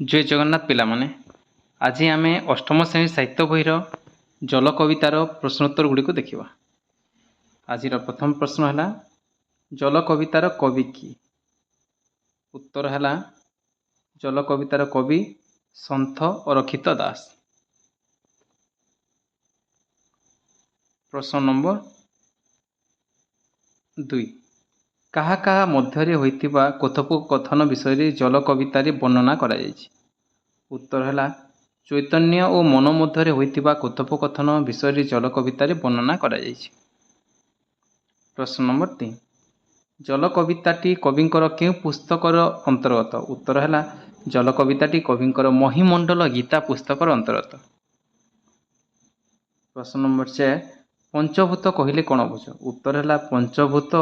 ଜୟ ଜଗନ୍ନାଥ ପିଲାମାନେ, ଆଜି ଆମେ ଅଷ୍ଟମ ଶ୍ରେଣୀ ସାହିତ୍ୟ ବହିର ଜଳ କବିତାର ପ୍ରଶ୍ନୋତ୍ତର ଗୁଡ଼ିକୁ ଦେଖିବା। ଆଜିର ପ୍ରଥମ ପ୍ରଶ୍ନ ହେଲା, ଜଳ କବିତାର କବି କିଏ? ଉତ୍ତର ହେଲା, ଜଳ କବିତାର କବି ସନ୍ଥ ଅରକ୍ଷିତ ଦାସ। ପ୍ରଶ୍ନ ନମ୍ବର 2, କାହା କାହା ମଧ୍ୟରେ ହୋଇଥିବା କଥୋପକଥନ ବିଷୟରେ ଜଳ କବିତାରେ ବର୍ଣ୍ଣନା କରାଯାଇଛି? ଉତ୍ତର ହେଲା, ଚୈତନ୍ୟ ଓ ମନ ମଧ୍ୟରେ ହୋଇଥିବା କଥୋପକଥନ ବିଷୟରେ ଜଳ କବିତାରେ ବର୍ଣ୍ଣନା କରାଯାଇଛି। ପ୍ରଶ୍ନ ନମ୍ବର 3, ଜଳ କବିତାଟି କବିଙ୍କର କେଉଁ ପୁସ୍ତକର ଅନ୍ତର୍ଗତ? ଉତ୍ତର ହେଲା, ଜଳ କବିତାଟି କବିଙ୍କର ମହିମଣ୍ଡଳ ଗୀତା ପୁସ୍ତକର ଅନ୍ତର୍ଗତ। ପ୍ରଶ୍ନ ନମ୍ବର 4, ପଞ୍ଚଭୂତ କହିଲେ କ'ଣ ବୁଝ? ଉତ୍ତର ହେଲା, ପଞ୍ଚଭୂତ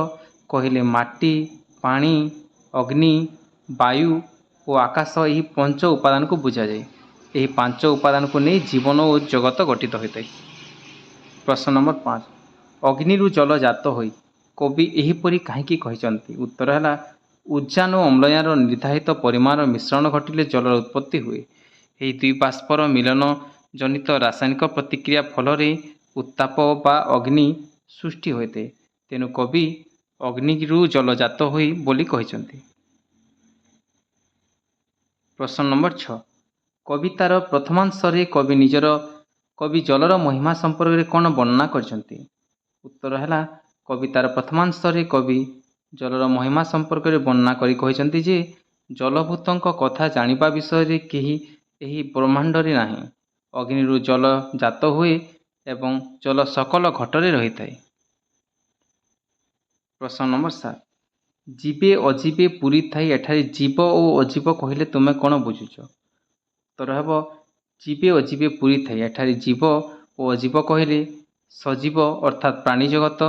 କହିଲେ ମାଟି, ପାଣି, ଅଗ୍ନି, ବାୟୁ ଓ ଆକାଶ, ଏହି ପଞ୍ଚ ଉପାଦାନକୁ ବୁଝାଯାଏ। ଏହି ପାଞ୍ଚ ଉପାଦାନକୁ ନେଇ ଜୀବନ ଓ ଜଗତ ଗଠିତ ହୋଇଥାଏ। ପ୍ରଶ୍ନ ନମ୍ବର 5, ଅଗ୍ନିରୁ ଜଳ ଜାତ ହୋଇ କବି ଏହିପରି କାହିଁକି କହିଛନ୍ତି? ଉତ୍ତର ହେଲା, ଉଦ୍ଜାନ ଓ ଅମ୍ଳଜାନର ନିର୍ଦ୍ଧାରିତ ପରିମାଣର ମିଶ୍ରଣ ଘଟିଲେ ଜଳର ଉତ୍ପତ୍ତି ହୁଏ। ଏହି ଦୁଇ ବାଷ୍ପର ମିଳନ ଜନିତ ରାସାୟନିକ ପ୍ରତିକ୍ରିୟା ଫଳରେ ଉତ୍ତାପ ବା ଅଗ୍ନି ସୃଷ୍ଟି ହୋଇଥାଏ। ତେଣୁ କବି ଅଗ୍ନିରୁ ଜଳ ଜାତ ହୋଇ ବୋଲି କହିଛନ୍ତି। ପ୍ରଶ୍ନ ନମ୍ବର 6, କବିତାର ପ୍ରଥମାଂଶରେ କବି ଜଳର ମହିମା ସମ୍ପର୍କରେ କ'ଣ ବର୍ଣ୍ଣନା କରିଛନ୍ତି? ଉତ୍ତର ହେଲା, କବିତାର ପ୍ରଥମାଂଶରେ କବି ଜଳର ମହିମା ସମ୍ପର୍କରେ ବର୍ଣ୍ଣନା କରି କହିଛନ୍ତି ଯେ ଜଳଭୂତଙ୍କ କଥା ଜାଣିବା ବିଷୟରେ କେହି ଏହି ବ୍ରହ୍ମାଣ୍ଡରେ ନାହିଁ। ଅଗ୍ନିରୁ ଜଳ ଜାତ ହୁଏ ଏବଂ ଜଳ ସକଳ ଘଟରେ ରହିଥାଏ। ପ୍ରଶ୍ନ ନମ୍ବର 7, ଜୀବେ ଅଜୀବେ ପୁରୀ ଥାଇ, ଏଠାରେ ଜୀବ ଓ ଅଜୀବ କହିଲେ ତୁମେ କ'ଣ ବୁଝୁଛ? ଉତ୍ତର ହେବ, ଜୀବେ ଅଜୀବେ ପୁରୀ ଥାଇ, ଏଠାରେ ଜୀବ ଓ ଅଜୀବ କହିଲେ ସଜୀବ ଅର୍ଥାତ୍ ପ୍ରାଣୀ ଜଗତ,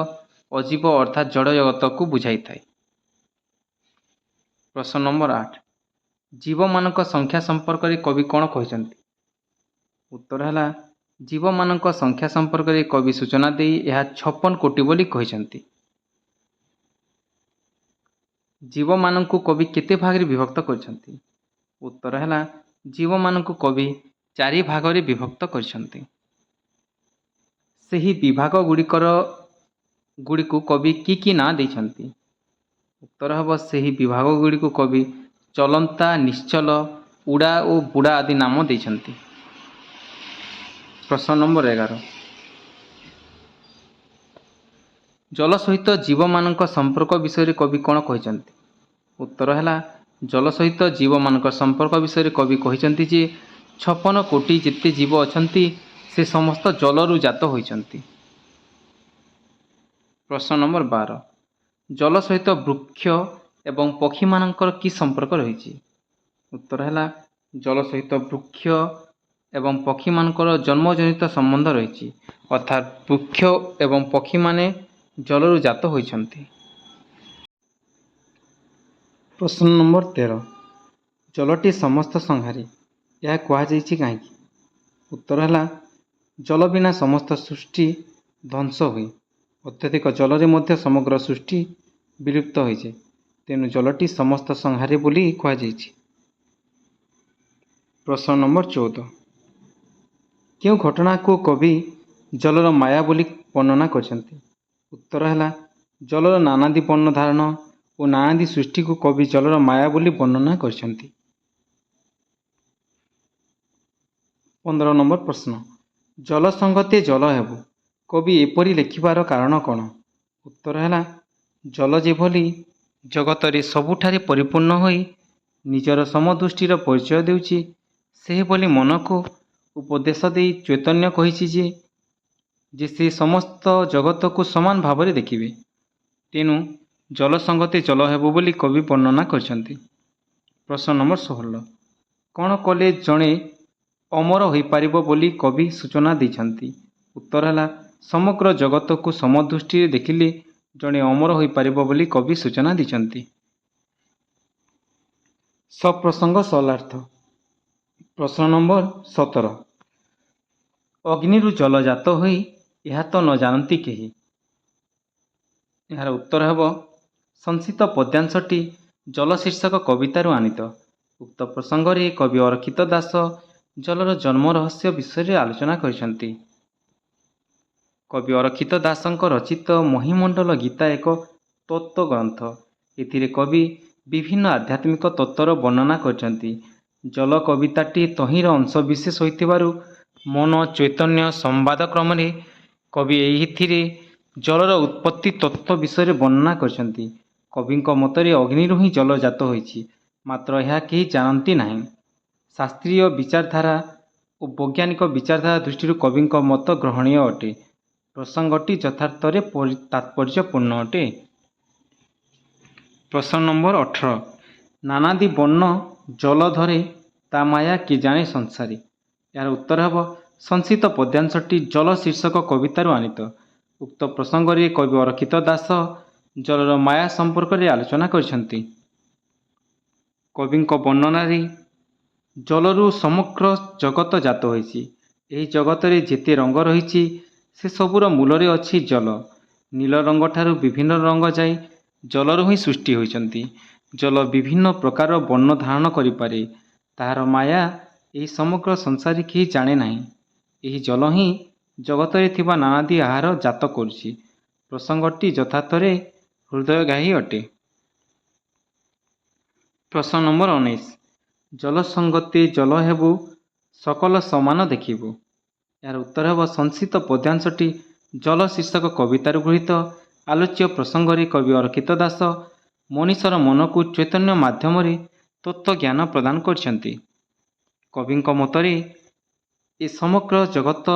ଅଜୀବ ଅର୍ଥାତ୍ ଜଡ଼ ଜଗତକୁ ବୁଝାଇଥାଏ। ପ୍ରଶ୍ନ ନମ୍ବର 8, ଜୀବମାନଙ୍କ ସଂଖ୍ୟା ସମ୍ପର୍କରେ କବି କ'ଣ କହିଛନ୍ତି? ଉତ୍ତର ହେଲା, ଜୀବମାନଙ୍କ ସଂଖ୍ୟା ସମ୍ପର୍କରେ କବି ସୂଚନା ଦେଇ ଏହା 56 କୋଟି ବୋଲି କହିଛନ୍ତି। ଜୀବମାନଙ୍କୁ କବି କେତେ ଭାଗରେ ବିଭକ୍ତ କରିଛନ୍ତି? ଉତ୍ତର ହେଲା, ଜୀବମାନଙ୍କୁ କବି 4 ଭାଗରେ ବିଭକ୍ତ କରିଛନ୍ତି। ସେହି ବିଭାଗ ଗୁଡ଼ିକୁ କବି କି କି ନାଁ ଦେଇଛନ୍ତି? ଉତ୍ତର ହେବ, ସେହି ବିଭାଗ ଗୁଡ଼ିକୁ କବି ଚଲନ୍ତା, ନିଶ୍ଚଳ, ଉଡ଼ା ଓ ବୁଡ଼ା ଆଦି ନାମ ଦେଇଛନ୍ତି। ପ୍ରଶ୍ନ ନମ୍ବର 11, ଜଳ ସହିତ ଜୀବମାନଙ୍କ ସମ୍ପର୍କ ବିଷୟରେ କବି କ'ଣ କହିଛନ୍ତି? ଉତ୍ତର ହେଲା, ଜଳ ସହିତ ଜୀବମାନଙ୍କ ସମ୍ପର୍କ ବିଷୟରେ କବି କହିଛନ୍ତି ଯେ 56 କୋଟି ଯେତେ ଜୀବ ଅଛନ୍ତି ସେ ସମସ୍ତ ଜଳରୁ ଜାତ ହୋଇଛନ୍ତି। ପ୍ରଶ୍ନ ନମ୍ବର 12, ଜଳ ସହିତ ବୃକ୍ଷ ଏବଂ ପକ୍ଷୀମାନଙ୍କର କି ସମ୍ପର୍କ ରହିଛି? ଉତ୍ତର ହେଲା, ଜଳ ସହିତ ବୃକ୍ଷ ଏବଂ ପକ୍ଷୀମାନଙ୍କର ଜନ୍ମଜନିତ ସମ୍ବନ୍ଧ ରହିଛି, ଅର୍ଥାତ୍ ବୃକ୍ଷ ଏବଂ ପକ୍ଷୀମାନେ ଜଳରୁ ଜାତ ହୋଇଛନ୍ତି। ପ୍ରଶ୍ନ ନମ୍ବର 13, ଜଳଟି ସମସ୍ତ ସଂହାରୀ, ଏହା କୁହାଯାଇଛି କାହିଁକି? ଉତ୍ତର ହେଲା, ଜଳ ବିନା ସମସ୍ତ ସୃଷ୍ଟି ଧ୍ୱଂସ ହୁଏ। ଅତ୍ୟଧିକ ଜଳରେ ମଧ୍ୟ ସମଗ୍ର ସୃଷ୍ଟି ବିଲୁପ୍ତ ହୋଇଯାଏ। ତେଣୁ ଜଳଟି ସମସ୍ତ ସଂହାରୀ ବୋଲି କୁହାଯାଇଛି। ପ୍ରଶ୍ନ ନମ୍ବର 14, କେଉଁ ଘଟଣାକୁ କବି ଜଳର ମାୟା ବୋଲି ବର୍ଣ୍ଣନା କରିଛନ୍ତି? ଉତ୍ତର ହେଲା, ଜଳର ନାନାଦି ବର୍ଣ୍ଣ ଧାରଣ ଓ ନାନାଦି ସୃଷ୍ଟିକୁ କବି ଜଳର ମାୟା ବୋଲି ବର୍ଣ୍ଣନା କରିଛନ୍ତି। 15 ନମ୍ବର ପ୍ରଶ୍ନ, ଜଳ ସଙ୍ଗତେ ଜଳ ହେବ, କବି ଏପରି ଲେଖିବାର କାରଣ କ'ଣ? ଉତ୍ତର ହେଲା, ଜଳ ଯେଭଳି ଜଗତରେ ସବୁଠାରେ ପରିପୂର୍ଣ୍ଣ ହୋଇ ନିଜର ସମଦୃଷ୍ଟିର ପରିଚୟ ଦେଉଛି, ସେହିଭଳି ମନକୁ ଉପଦେଶ ଦେଇ ଚୈତନ୍ୟ କହିଛି ଯେ ସେ ସମସ୍ତ ଜଗତକୁ ସମାନ ଭାବରେ ଦେଖିବେ। ତେଣୁ ଜଳ ସଙ୍ଗତେ ଜଳ ହେବ ବୋଲି କବି ବର୍ଣ୍ଣନା କରିଛନ୍ତି। ପ୍ରଶ୍ନ ନମ୍ବର 16, କ'ଣ କଲେ ଜଣେ ଅମର ହୋଇପାରିବ ବୋଲି କବି ସୂଚନା ଦେଇଛନ୍ତି? ଉତ୍ତର ହେଲା, ସମଗ୍ର ଜଗତକୁ ସମଦୃଷ୍ଟିରେ ଦେଖିଲେ ଜଣେ ଅମର ହୋଇପାରିବ ବୋଲି କବି ସୂଚନା ଦେଇଛନ୍ତି। ସପ୍ରସଙ୍ଗ ସରଳାର୍ଥ। ପ୍ରଶ୍ନ ନମ୍ବର 17, ଅଗ୍ନିରୁ ଜଳ ଜାତ ହୋଇ ଏହା ତ ନ ଜାଣନ୍ତି କେହି। ଏହାର ଉତ୍ତର ହେବ, ସଂଶିତ ପଦ୍ୟାଂଶଟି ଜଳ ଶୀର୍ଷକ କବିତାରୁ ଆନିତ। ଉକ୍ତ ପ୍ରସଙ୍ଗରେ କବି ଅରକ୍ଷିତ ଦାସ ଜଳର ଜନ୍ମ ରହସ୍ୟ ବିଷୟରେ ଆଲୋଚନା କରିଛନ୍ତି। କବି ଅରକ୍ଷିତ ଦାସଙ୍କ ରଚିତ ମହିମଣ୍ଡଳ ଗୀତା ଏକ ତତ୍ତ୍ୱ ଗ୍ରନ୍ଥ। ଏଥିରେ କବି ବିଭିନ୍ନ ଆଧ୍ୟାତ୍ମିକ ତତ୍ତ୍ୱର ବର୍ଣ୍ଣନା କରିଛନ୍ତି। ଜଳ କବିତାଟି ତହିଁର ଅଂଶବିଶେଷ ହୋଇଥିବାରୁ ମନ ଚୈତନ୍ୟ ସମ୍ବାଦ କ୍ରମରେ କବି ଏହିଥିରେ ଜଳର ଉତ୍ପତ୍ତି ତତ୍ତ୍ୱ ବିଷୟରେ ବର୍ଣ୍ଣନା କରିଛନ୍ତି। କବିଙ୍କ ମତରେ ଅଗ୍ନିରୁ ହିଁ ଜଳ ଜାତ ହୋଇଛି, ମାତ୍ର ଏହା କେହି ଜାଣନ୍ତି ନାହିଁ। ଶାସ୍ତ୍ରୀୟ ବିଚାରଧାରା ଓ ବୈଜ୍ଞାନିକ ବିଚାରଧାରା ଦୃଷ୍ଟିରୁ କବିଙ୍କ ମତ ଗ୍ରହଣୀୟ ଅଟେ। ପ୍ରସଙ୍ଗଟି ଯଥାର୍ଥରେ ତାତ୍ପର୍ଯ୍ୟପୂର୍ଣ୍ଣ ଅଟେ। ପ୍ରଶ୍ନ ନମ୍ବର 18, ନାନାଦି ବର୍ଣ୍ଣ ଜଳ ଧରେ ତା ମାୟା କେ ଜାଣେ ସଂସାରେ। ଏହାର ଉତ୍ତର ହେବ, ସଂଶିତ ପଦ୍ୟାଂଶଟି ଜଳ ଶୀର୍ଷକ କବିତାରୁ ଆନୀତ। ଉକ୍ତ ପ୍ରସଙ୍ଗରେ କବି ଅରକ୍ଷିତ ଦାସ ଜଳର ମାୟା ସମ୍ପର୍କରେ ଆଲୋଚନା କରିଛନ୍ତି। କବିଙ୍କ ବର୍ଣ୍ଣନାରେ ଜଳରୁ ସମଗ୍ର ଜଗତ ଜାତ ହୋଇଛି। ଏହି ଜଗତରେ ଯେତେ ରଙ୍ଗ ରହିଛି, ସେସବୁର ମୂଳରେ ଅଛି ଜଳ। ନୀଳ ରଙ୍ଗଠାରୁ ବିଭିନ୍ନ ରଙ୍ଗ ଯାଏ ଜଳରୁ ହିଁ ସୃଷ୍ଟି ହୋଇଛନ୍ତି। ଜଳ ବିଭିନ୍ନ ପ୍ରକାର ବର୍ଣ୍ଣ ଧାରଣ କରିପାରେ। ତାହାର ମାୟା ଏହି ସମଗ୍ର ସଂସାରରେ କେହି ଜାଣେ ନାହିଁ। ଏହି ଜଳ ହିଁ ଜଗତରେ ଥିବା ନାନାଦି ଆହାର ଜାତ କରୁଛି। ପ୍ରସଙ୍ଗଟି ଯଥାର୍ଥରେ ହୃଦୟଗ୍ରାହୀ ଅଟେ। ପ୍ରଶ୍ନ ନମ୍ବର 19, ଜଳ ସଙ୍ଗତେ ଜଳ ହେବୁ ସକଳ ସମାନ ଦେଖିବୁ। ଏହାର ଉତ୍ତର ହେବ, ସଂଶିତ ପଦ୍ୟାଂଶଟି ଜଳ ଶୀର୍ଷକ କବିତାରୁ ଗୃହୀତ। ଆଲୋଚ୍ୟ ପ୍ରସଙ୍ଗରେ କବି ଅରକ୍ଷିତ ଦାସ ମଣିଷର ମନକୁ ଚୈତନ୍ୟ ମାଧ୍ୟମରେ ତତ୍ତ୍ୱ ଜ୍ଞାନ ପ୍ରଦାନ କରିଛନ୍ତି। କବିଙ୍କ ମତରେ ଏ ସମଗ୍ର ଜଗତ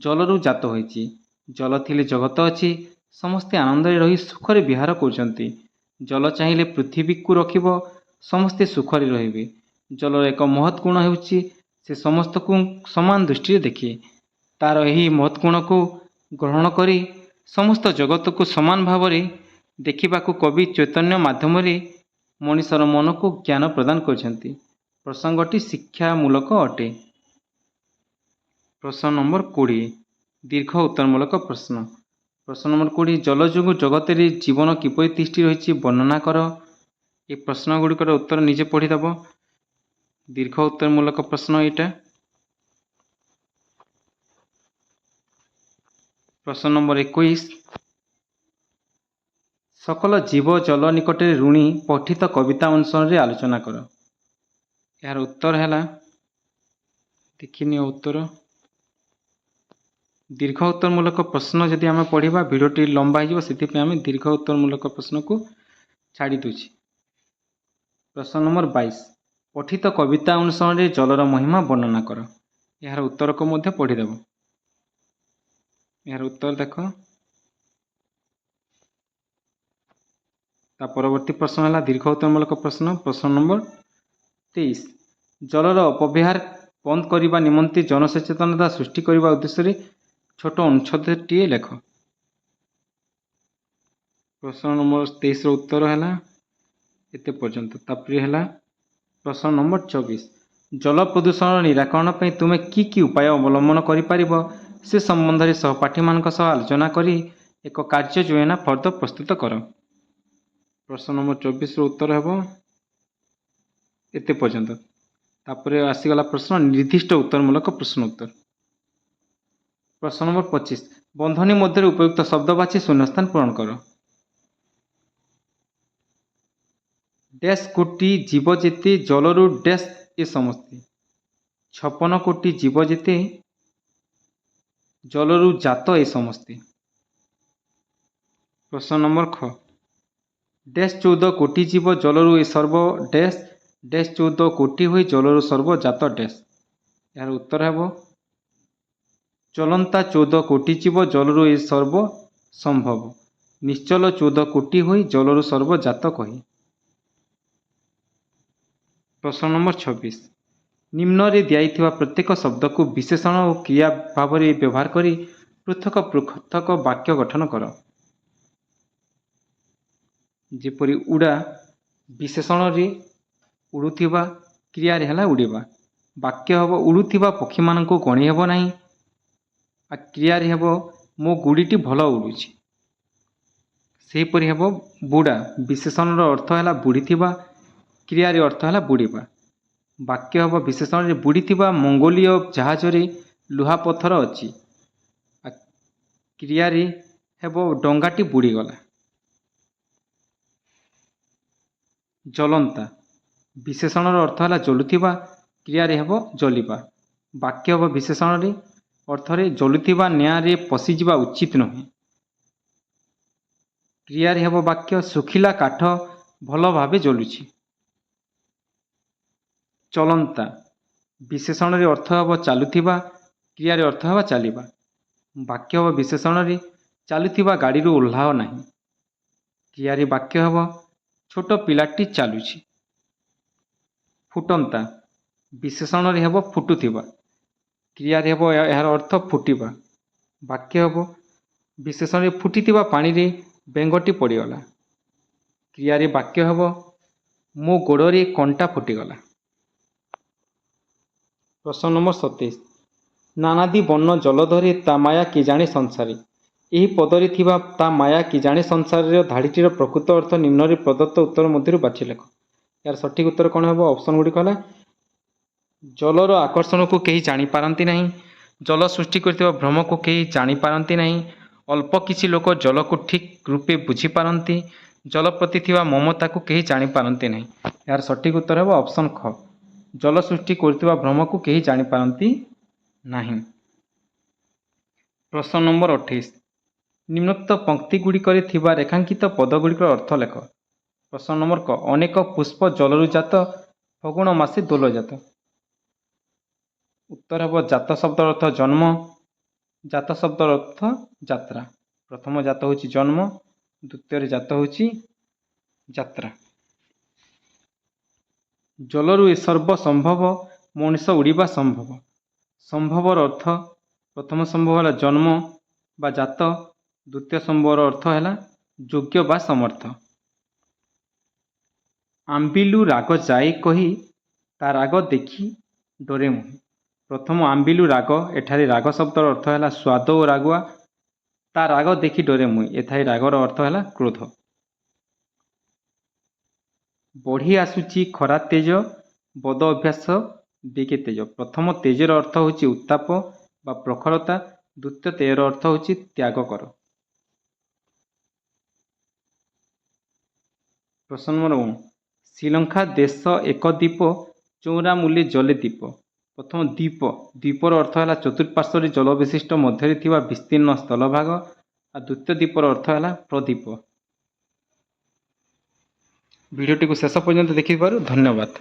ଜଳରୁ ଜାତ ହୋଇଛି। ଜଳ ଥିଲେ ଜଗତ ଅଛି। ସମସ୍ତେ ଆନନ୍ଦରେ ରହି ସୁଖରେ ବିହାର କରୁଛନ୍ତି। ଜଳ ଚାହିଁଲେ ପୃଥିବୀକୁ ରଖିବ, ସମସ୍ତେ ସୁଖରେ ରହିବେ। ଜଳର ଏକ ମହତ୍ ଗୁଣ ହେଉଛି ସେ ସମସ୍ତଙ୍କୁ ସମାନ ଦୃଷ୍ଟିରେ ଦେଖେ। ତାର ଏହି ମହତ୍ ଗୁଣକୁ ଗ୍ରହଣ କରି ସମସ୍ତ ଜଗତକୁ ସମାନ ଭାବରେ ଦେଖିବାକୁ କବି ଚୈତନ୍ୟ ମାଧ୍ୟମରେ ମଣିଷର ମନକୁ ଜ୍ଞାନ ପ୍ରଦାନ କରିଛନ୍ତି। ପ୍ରସଙ୍ଗଟି ଶିକ୍ଷାମୂଳକ ଅଟେ। ପ୍ରଶ୍ନ ନମ୍ବର 20, ଦୀର୍ଘ ଉତ୍ତରମୂଳକ ପ୍ରଶ୍ନ। ପ୍ରଶ୍ନ ନମ୍ବର 20, ଜଳ ଯୋଗୁଁ ଜଗତରେ ଜୀବନ କିପରି ତିଷ୍ଠି ରହିଛି ବର୍ଣ୍ଣନା କର। ଏ ପ୍ରଶ୍ନ ଗୁଡ଼ିକର ଉତ୍ତର ନିଜେ ପଢ଼ିଦେବ। ଦୀର୍ଘ ଉତ୍ତରମୂଳକ ପ୍ରଶ୍ନ ଏଇଟା। ପ୍ରଶ୍ନ ନମ୍ବର 21, ସକଳ ଜୀବ ଜଳ ନିକଟରେ ଋଣୀ ପଠିତ କବିତା ଅନୁସରଣରେ ଆଲୋଚନା କର। ଏହାର ଉତ୍ତର ହେଲା, ଦେଖିନିଅ ଉତ୍ତର। ଦୀର୍ଘ ଉତ୍ତରମୂଳକ ପ୍ରଶ୍ନ ଯଦି ଆମେ ପଢ଼ିବା ଭିଡ଼ିଓଟି ଲମ୍ବା ହେଇଯିବ, ସେଥିପାଇଁ ଆମେ ଦୀର୍ଘ ଉତ୍ତରମୂଳକ ପ୍ରଶ୍ନକୁ ଛାଡ଼ି ଦେଉଛି। ପ୍ରଶ୍ନ ନମ୍ବର 22, ପଠିତ କବିତା ଅନୁସରଣରେ ଜଳର ମହିମା ବର୍ଣ୍ଣନା କର। ଏହାର ଉତ୍ତରକୁ ମଧ୍ୟ ପଢ଼ିଦେବ। ଏହାର ଉତ୍ତର ଦେଖ। ତା ପରବର୍ତ୍ତୀ ପ୍ରଶ୍ନ ହେଲା ଦୀର୍ଘ ଉତ୍ତରମୂଳକ ପ୍ରଶ୍ନ। ପ୍ରଶ୍ନ ନମ୍ବର 23, ଜଳର ଅପବ୍ୟବହାର ବନ୍ଦ କରିବା ନିମନ୍ତେ ଜନସଚେତନତା ସୃଷ୍ଟି କରିବା ଉଦ୍ଦେଶ୍ୟରେ ଛୋଟ ଅନୁଚ୍ଛେଦଟିଏ ଲେଖ। ପ୍ରଶ୍ନ ନମ୍ବର 23ର ଉତ୍ତର ହେଲା ଏତେ ପର୍ଯ୍ୟନ୍ତ। ତାପରେ ହେଲା ପ୍ରଶ୍ନ ନମ୍ବର 24, ଜଳ ପ୍ରଦୂଷଣର ନିରାକରଣ ପାଇଁ ତୁମେ କି କି ଉପାୟ ଅବଲମ୍ବନ କରିପାରିବ ସେ ସମ୍ବନ୍ଧରେ ସହପାଠୀମାନଙ୍କ ସହ ଆଲୋଚନା କରି ଏକ କାର୍ଯ୍ୟ ଯୋଜନା ଫର୍ଦ୍ଦ ପ୍ରସ୍ତୁତ କର। ପ୍ରଶ୍ନ ନମ୍ବର 24ର ଉତ୍ତର ହେବ ଏତେ ପର୍ଯ୍ୟନ୍ତ। ତାପରେ ଆସିଗଲା ପ୍ରଶ୍ନ ନିର୍ଦ୍ଦିଷ୍ଟ ଉତ୍ତରମୂଳକ ପ୍ରଶ୍ନ ଉତ୍ତର। ପ୍ରଶ୍ନ ନମ୍ବର 25, ବନ୍ଧନୀ ମଧ୍ୟରେ ଉପଯୁକ୍ତ ଶବ୍ଦ ବାଛି ଶୂନ୍ୟସ୍ଥାନ ପୂରଣ କର। ଡ୍ୟାସ୍ କୋଟି ଜୀବ ଯେତେ ଜଳରୁ ଡ୍ୟାସ୍ ଏ ସମସ୍ତେ। 56 କୋଟି ଜୀବ ଯେତେ ଜଳରୁ ଜାତ ଏ ସମସ୍ତେ। ପ୍ରଶ୍ନ ନମ୍ବର ଖ, ଡ୍ୟାସ୍ 14 କୋଟି ଜୀବ ଜଳରୁ ଏ ସର୍ବ ଡ୍ୟାସ୍ ଡ୍ୟାସ୍ 14 କୋଟି ହୋଇ ଜଳରୁ ସର୍ବ ଜାତ ଡ୍ୟାସ୍। ଏହାର ଉତ୍ତର ହେବ ଚଳନ୍ତା 14 କୋଟି ଜୀବ ଜଳରୁ ଏ ସର୍ବ ସମ୍ଭବ, ନିଶ୍ଚଳ 14 କୋଟି ହୋଇ ଜଳରୁ ସର୍ବ ଜାତ କହି। ପ୍ରଶ୍ନ ନମ୍ବର 26, ନିମ୍ନରେ ଦିଆଯାଇଥିବା ପ୍ରତ୍ୟେକ ଶବ୍ଦକୁ ବିଶେଷଣ ଓ କ୍ରିୟା ଭାବରେ ବ୍ୟବହାର କରି ପୃଥକ ପୃଥକ ବାକ୍ୟ ଗଠନ କର। ଯେପରି ଉଡ଼ା ବିଶେଷଣରେ ଉଡ଼ୁଥିବା, କ୍ରିୟାରେ ହେଲା ଉଡ଼ିବା। ବାକ୍ୟ ହେବ ଉଡ଼ୁଥିବା ପକ୍ଷୀମାନଙ୍କୁ ଗଣି ହେବ ନାହିଁ, ଆଉ କ୍ରିୟାରେ ହେବ ମୋ ଗୁଡ଼ିଟି ଭଲ ଉଡ଼ୁଛି। ସେହିପରି ହେବ ବୁଡ଼ା, ବିଶେଷଣର ଅର୍ଥ ହେଲା ବୁଡ଼ିଥିବା, କ୍ରିୟାରେ ଅର୍ଥ ହେଲା ବୁଡ଼ିବା। ବାକ୍ୟ ହେବ ବିଶେଷଣରେ ବୁଡ଼ିଥିବା ମଙ୍ଗୋଲୀୟ ଜାହାଜରେ ଲୁହାପଥର ଅଛି। କ୍ରିୟାରେ ହେବ ଡଙ୍ଗାଟି ବୁଡ଼ିଗଲା। ଜଳନ୍ତା ବିଶେଷଣର ଅର୍ଥ ହେଲା ଜଳୁଥିବା, କ୍ରିୟାରେ ହେବ ଜଳିବା। ବାକ୍ୟ ହେବ ବିଶେଷଣରେ ଅର୍ଥରେ ଜଳୁଥିବା ନିଆଁରେ ପଶିଯିବା ଉଚିତ ନୁହେଁ। କ୍ରିୟାରେ ହେବ ବାକ୍ୟ ଶୁଖିଲା କାଠ ଭଲ ଭାବେ ଜଳୁଛି। ଚଳନ୍ତା ବିଶେଷଣରେ ଅର୍ଥ ହେବ ଚାଲୁଥିବା, କ୍ରିୟାରେ ଅର୍ଥ ହେବ ଚାଲିବା। ବାକ୍ୟ ହେବ ବିଶେଷଣରେ ଚାଲୁଥିବା ଗାଡ଼ିରୁ ଓହ୍ଲାଅ ନାହିଁ। କ୍ରିୟାରେ ବାକ୍ୟ ହେବ ଛୋଟ ପିଲାଟି ଚାଲୁଛି। ଫୁଟନ୍ତା ବିଶେଷଣରେ ହେବ ଫୁଟୁଥିବା, କ୍ରିୟାରେ ହେବ ଏହାର ଅର୍ଥ ଫୁଟିବା। ବାକ୍ୟ ହେବ ବିଶେଷଣରେ ଫୁଟିଥିବା ପାଣିରେ ବେଙ୍ଗଟି ପଡ଼ିଗଲା। କ୍ରିୟାରେ ବାକ୍ୟ ହେବ ମୋ ଗୋଡ଼ରେ କଣ୍ଟା ଫୁଟିଗଲା। ପ୍ରଶ୍ନ ନମ୍ବର 27, ନାନାଦି ବର୍ଣ୍ଣ ଜଳଧରେ ତା ମାୟା କି ଜାଣେ ସଂସାରେ। ଏହି ପଦରେ ଥିବା ତା ମାୟା କି ଜାଣେ ସଂସାରର ଧାଡ଼ିଟିର ପ୍ରକୃତ ଅର୍ଥ ନିମ୍ନରେ ପ୍ରଦତ୍ତ ଉତ୍ତର ମଧ୍ୟରୁ ବାଛି ଲେଖ। ଏହାର ସଠିକ୍ ଉତ୍ତର କ'ଣ ହେବ? ଅପସନ୍ ଗୁଡ଼ିକ ହେଲା ଜଳର ଆକର୍ଷଣକୁ କେହି ଜାଣିପାରନ୍ତି ନାହିଁ, ଜଳ ସୃଷ୍ଟି କରିଥିବା ଭ୍ରମକୁ କେହି ଜାଣିପାରନ୍ତି ନାହିଁ, ଅଳ୍ପ କିଛି ଲୋକ ଜଳକୁ ଠିକ୍ ରୂପେ ବୁଝିପାରନ୍ତି, ଜଳ ପ୍ରତି ଥିବା ମମତାକୁ କେହି ଜାଣିପାରନ୍ତି ନାହିଁ। ଏହାର ସଠିକ୍ ଉତ୍ତର ହେବ ଅପସନ୍ ଖ, ଜଳ ସୃଷ୍ଟି କରୁଥିବା ଭ୍ରମକୁ କେହି ଜାଣିପାରନ୍ତି ନାହିଁ। ପ୍ରଶ୍ନ ନମ୍ବର 28, ନିମ୍ନୋକ୍ତ ପଙ୍କ୍ତି ଗୁଡ଼ିକରେ ଥିବା ରେଖାଙ୍କିତ ପଦଗୁଡ଼ିକର ଅର୍ଥ ଲେଖ। ପ୍ରଶ୍ନ ନମ୍ବର କ, ଅନେକ ପୁଷ୍ପ ଜଳରୁ ଜାତ, ଫଗୁଣ ମାସେ ଦୋଳଜାତ। ଉତ୍ତର ହେବ ଜାତ ଶବ୍ଦର ଅର୍ଥ ଜନ୍ମ, ଜାତ ଶବ୍ଦର ଅର୍ଥ ଯାତ୍ରା। ପ୍ରଥମ ଜାତ ହେଉଛି ଜନ୍ମ, ଦ୍ୱିତୀୟରେ ଜାତ ହେଉଛି ଯାତ୍ରା। ଜଳରୁ ଏ ସର୍ବ ସମ୍ଭବ, ମଣିଷ ଉଡ଼ିବା ସମ୍ଭବ। ସମ୍ଭବର ଅର୍ଥ ପ୍ରଥମ ସମ୍ଭବ ହେଲା ଜନ୍ମ ବା ଜାତ, ଦ୍ୱିତୀୟ ସମ୍ଭବର ଅର୍ଥ ହେଲା ଯୋଗ୍ୟ ବା ସମର୍ଥ। ଆମ୍ବିଲୁ ରାଗ ଯାଏ କହି, ତା ରାଗ ଦେଖି ଡରେ ମୁହିଁ। ପ୍ରଥମ ଆମ୍ବିଲୁ ରାଗ, ଏଠାରେ ରାଗ ଶବ୍ଦର ଅର୍ଥ ହେଲା ସ୍ୱାଦ ଓ ରାଗୁଆ। ତା ରାଗ ଦେଖି ଡରେ ମୁହିଁ, ଏଠାରେ ରାଗର ଅର୍ଥ ହେଲା କ୍ରୋଧ। ବଢ଼ି ଆସୁଛି ଖରା ତେଜ, ବଦ ଅଭ୍ୟାସ ବେଗେ ତେଜ। ପ୍ରଥମ ତେଜର ଅର୍ଥ ହେଉଛି ଉତ୍ତାପ ବା ପ୍ରଖରତା, ଦ୍ୱିତୀୟ ତେଜର ଅର୍ଥ ହେଉଛି ତ୍ୟାଗ କର। ପ୍ରଶ୍ନ ନମ୍ବର 1, ଶ୍ରୀଲଙ୍କା ଦେଶ ଏକ ଦ୍ୱୀପ, ଚଉରା ମୂଲେ ଜଲେ ଦ୍ୱୀପ। ପ୍ରଥମ ଦ୍ୱୀପ, ଦ୍ୱୀପର ଅର୍ଥ ହେଲା ଚତୁଃପାର୍ଶ୍ୱରେ ଜଳବିଶିଷ୍ଟ ମଧ୍ୟରେ ଥିବା ବିସ୍ତୀର୍ଣ୍ଣ ସ୍ଥଳଭାଗ, ଆଉ ଦ୍ୱିତୀୟ ଦ୍ୱୀପର ଅର୍ଥ ହେଲା ପ୍ରଦୀପ। ଭିଡ଼ିଓଟିକୁ ଶେଷ ପର୍ଯ୍ୟନ୍ତ ଦେଖିଥିବାରୁ ଧନ୍ୟବାଦ।